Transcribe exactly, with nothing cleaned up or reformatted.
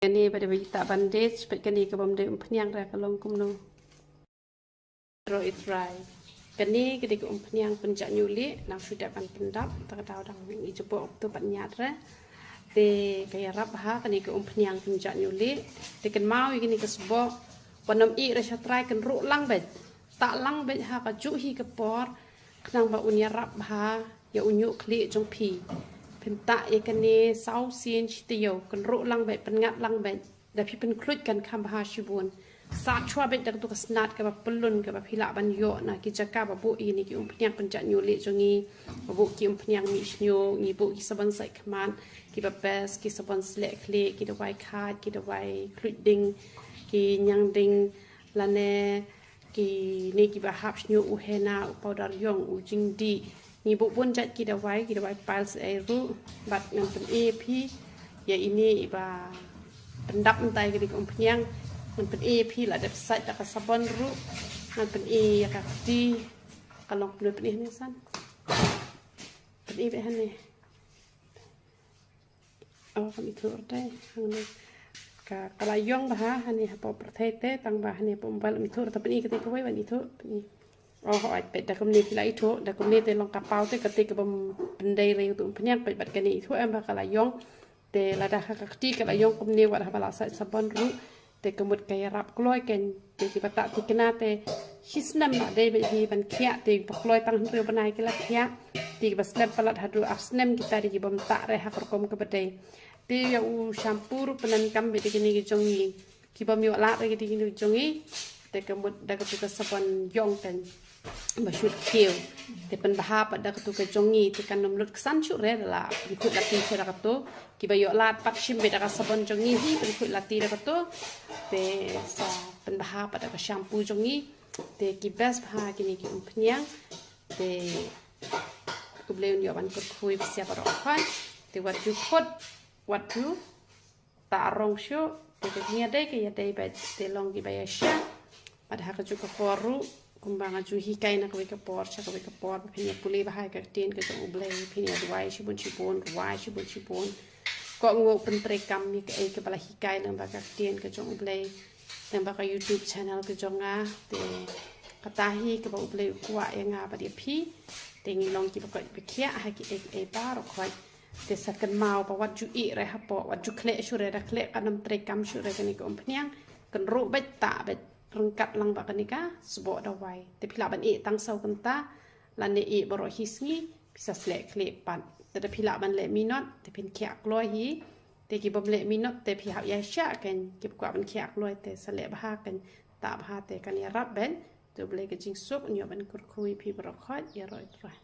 Kane ba dei ba ita bandage, peit kane ka bym dei umphniang re ka long kumno. Ro i trai. Kane ka dei ka umphniang pynjah ñiuh lieh, nang shu dep ban pyndap, ta ka daw dang i jubok tu pat ñiat re. Te ka ïarap ha kane ka umphniang pynjah ñiuh lieh. Te kynmaw ïa kane ka sbok, wat nym ïeh re sha trai, kynruh lang beit. Tah lang beit ha ka juh hi ka por, khnang ba un ïarap bha ïa u ñiuh khlieh jong phi. Phin tah ïa kane saw sien shi taïew, kynruh lang beit, pynngat lang beit. Da phi pynkhluit kan kham bha shibun. Sah shuwa beit da katu ka snat kaba pyllun kaba phi lah ban ïoh na ki jaka ba buh ïa kine ki umphniang pynjah ñiuh lieh jong ngi. Ba buh ki umphniang mih shñiuh, ngi buh ki sabon sait khmat, kiba best, ki sabon sleh khlieh, ki dawai khaid, ki dawai khluit ding, ki ñiang ding, lane kine kiba hap shñiuh, u henna, u powder ïong, u jingdih. Ngi buh bun jait ki dawai, ki dawai piles ei ruh, bad ngan pyni ïa phi ïa ine iba pyndap mynta ïa kane ka umphniang. Ngan pyni ïa phi la dep sait da ka sabon ruh. Ngan pyni ïa ka kti. Ka long kumno, pyni hangne san. Pyni beit hangne. Oh, kam ithuh te hangne. Ka, ka la ïong bha hangne hapoh pyrthei te, tang ba hangne hapoh mobile kam ithuh, te pyni kata kawei ban ithuh, pyni. Oh, hooid, peit da kumne phi la ithuh, da kumne te long ka paw te, kata ka bym pyndei re utu umphniang, peit bad kane ithuh em ba ka la ïong. Te lada ha ka kti ka la ïong kumne, wat haba la sait sabon ruh, te ka mut ka ïarap kloi kein. Te kiba tah thikna te shi snem ba dei beit hi ban khiah, te ba kloi tang hynriew bnai ki la khiah. Te kiba slem palat haduh ar snem kita dei ki bym tah re ha ka rukom kaba dei. Te ïa u shampoo ruh pyndonkam beit da kine ki jong ngi. Ki bym ïoh lad re ki dei kine ki jong ngi. Te ka mut da katu ka sabon ïong kein ba shu khiew. Te pynbha pat da katu ka jong ngi, te kan ym lut ksan shuh re da la pynkhuid lati shuh da katu. Kiba ïoh lad pat shim beit da ka sabon jong ngi hi, pynkhuid lati da katu. Te sa pynbha pat da ka shampoo jong ngi. Te ki best bha kine ki umphniang. Te U Blei un ïoh ban kyrkhu ïa phi baroh khoit. Te wat ju khot, wat ju tah rong shuh, te ka jingïadei ka ïadei beit, te long kiba ïasyah. Bad ha kajuh ka por ruh, kumba nga ju hikai na kawei ka por sha kawei ka por, ba phin ïa pule bha ïa ka ktien ka jong U Blei, phin ïa duwai shibun shibun, rwai shibun shibun. Kohnguh, pyntreikam ïa kaei kaba la hikai lyngba ka ktien ka jong U Blei, lyngba ka YouTube channel ka jong nga. Te kata hi kaba U Blei u kwah ïa nga bad ïa phi. Te ngin long kiba koit ba khiah ha kiei kiei baroh khoit. Te sa kynmaw ba wat ju ïeh re hapoh, wat ju khleh shuh re, da khleh kan ym treikam shuh re kane ka umphniang. Kynruh beit, tah beit, ryngkat lang bad kane ka sboh dawai. Te phi lah ban ïeh tang saw kynta, lane ïeh baroh hi sngi, phi sa sleh khlieh pat. Te da phi lah ban leh minot, te phin khiah kloi hi. Te ki bym leh minot te phi hap ïasyah kein, kiba kwah ban khiah kloi te sa leh bha kein, tah bha te kan ïarap beit. Te U Blei ka jingsuk un ïoh ban kyrkhu ïa phi baroh khoit, ïaroh ïa U Trai.